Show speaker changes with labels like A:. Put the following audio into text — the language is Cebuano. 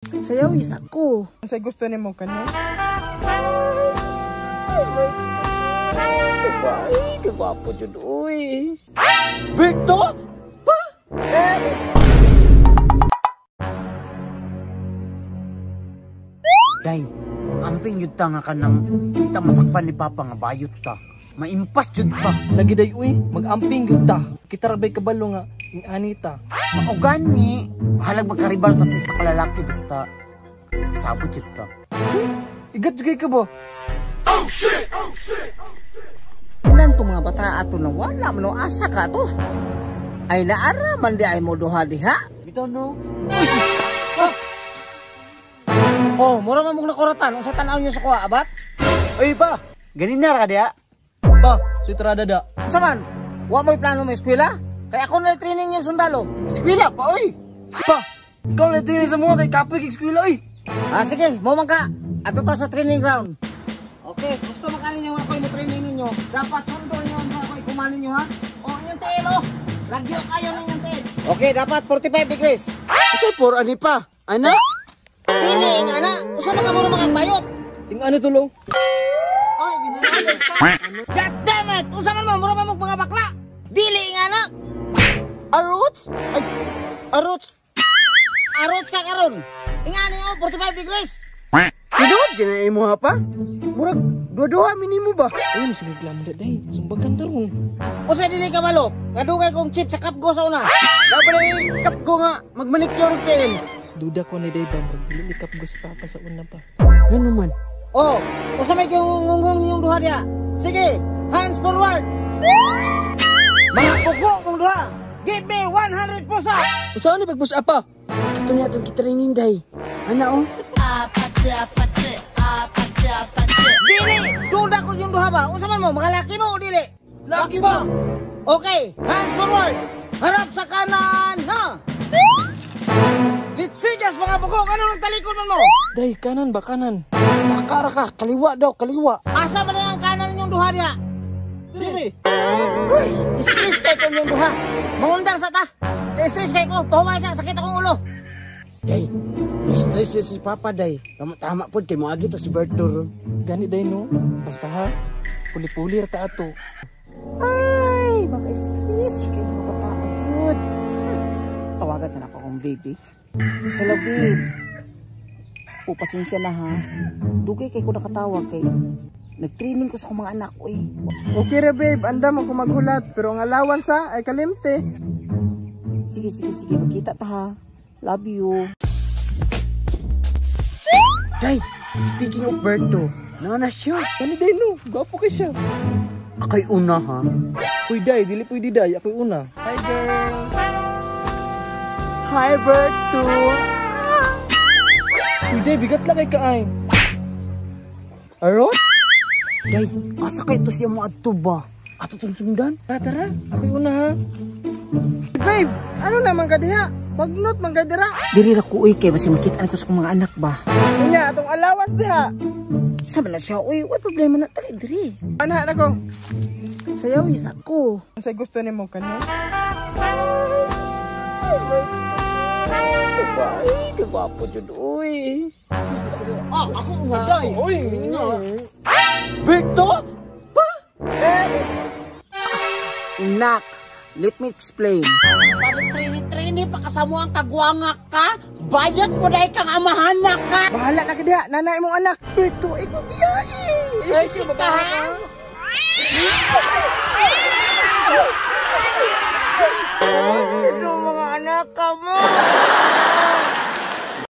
A: Sayawis ako.
B: Unsay gusto nimo kani?
A: Ay, kagwapo jud uy. Victor? Pa?
C: Day, amping yun ta nga kanang kita masakpan ni Papa nga bayot ta. Maimpas jud pa.
B: Lagi day uy, magamping gyud ta. Kita ra bay kabalo nga ing anita.
C: Mao gani, bahalag magkaribal ta sa isa ka lalaki basta sabot jud ta.
B: Igat jud kay ka ba?
A: Ulan to mga bata ato na wala man o asa ka to. Ay naara man di ay mo duha diha.
C: Bitaw no.
A: Oh, mura man mong nakuratan unsa tan-aw niyo sa kuha abat?
C: Uy pa, ganin na ra ka diha.
B: Pa, suitrada da.
A: Unsa man? Wa mo'y plano mo eskwela? Kay ako na training niyang sundalo.
C: Eskwela pa oy.
B: Pa, ikaw na training sa mga kay kapoy kay eskwela oy.
A: Ah, sige, mo man ka. Ato ta sa training ground. Okay, gusto man kaninyo nga ako'y mo training ninyo. Dapat sundo ninyo ang ako'y kumanin ninyo ha. O, inyong tail oh. Lagyo kayo ninyong tail. Okay, dapat 45 degrees.
C: Unsay por ani pa? Ana?
A: Dili nga na. Usa man ka mo mga bayot.
B: Ing ano tulong?
A: Ay, ginanalog pa. God damn it! Unsa man mo, mura man mong mga bakla. Dili nga na.
C: Arots? Ay, arots.
A: Arots ka karon. Ingani oh, 45 degrees.
C: Tinuod gyud na imo ha pa? Murag duha-duha minimo ba?
B: Ay, mas reklamo da day. Sumbagan tarong.
A: Usa dili ka malo. Ngadugay kong chip sa Kapgo sa una.
C: Dapat ay kapgo nga magmanicure og tail.
B: Duda ko ni day ba murag dili ni kapgo si Papa sa una pa.
C: Ngano man?
A: Oh, usa may gyung yung duha diha. Sige, hands forward. Mga pugo kong duha. Give me 100 push up.
B: Usa ni pag push up pa?
C: Kato niya atong gitraining day. Ana oh.
A: Dili, duda ko yung duha ba? Unsa man mo, mga laki mo o dili?
B: Laki ba?
A: Okay, hands forward. Harap sa kanan, ha? Litsigas mga bukog, ano nang talikod man mo?
B: Day, kanan ba kanan?
C: Takara ka, kaliwa daw, kaliwa.
A: Asa man ang kanan ninyong duha diha?
B: Dili.
A: Uy, stress kay ko inyong duha. Mangundang sa ta. Stress kay ko, pahuway sa sakit akong ulo.
C: Day, stress si Papa day. Tama-tama pod kay moagi to si Berto.
B: Gani day no. Basta ha. Puli-puli ra ta ato.
A: Ay, baka stress kay mga bata gyud. Tawagan sana ako akong baby. Hello babe. O, pasensya na ha. Dugay kay ko nakatawag kay nag-training ko sa akong mga anak ko eh.
B: Okay ra babe, andam ako maghulat pero ang allowance ha ay kalimte.
A: Sige, sige, sige. Magkita ta ha. Love you.
C: Day, speaking of Berto, naa na siya.
B: Gani day no, gwapo kay siya.
C: Ako'y una ha.
B: Uy day, dili pwede day, ako'y una. Hi girl.
C: Hi Berto.
B: Uy day, bigat lang kay kaay.
C: Arots? Day, asa kay to siya mo adto ba? Ato tong sundan?
B: Tara, tara, ako'y una ha. Babe, ano naman ka diha? Bagnot man ka dira.
A: Diri ra ko uy kay basi makita ko sa akong mga anak ba.
B: Unya atong allowance diha.
A: Sa man na siya uy, way problema na tali diri.
B: Anha na ko.
A: Sayawis ako.
B: Unsay gusto nimo kani?
A: Ay, kagwapo jud uy.
C: Ah, ako una day. Uy, Victor? Pa?
A: Nak, let me explain.
D: Parang trini-trini pa kasamo ang kagwanga ka. Bayot mo dahil kang amahanak ka.
B: Bahala na ka diha, nanay imong anak.
A: Berto, ikaw biya eh.
B: Ay, si ka ha.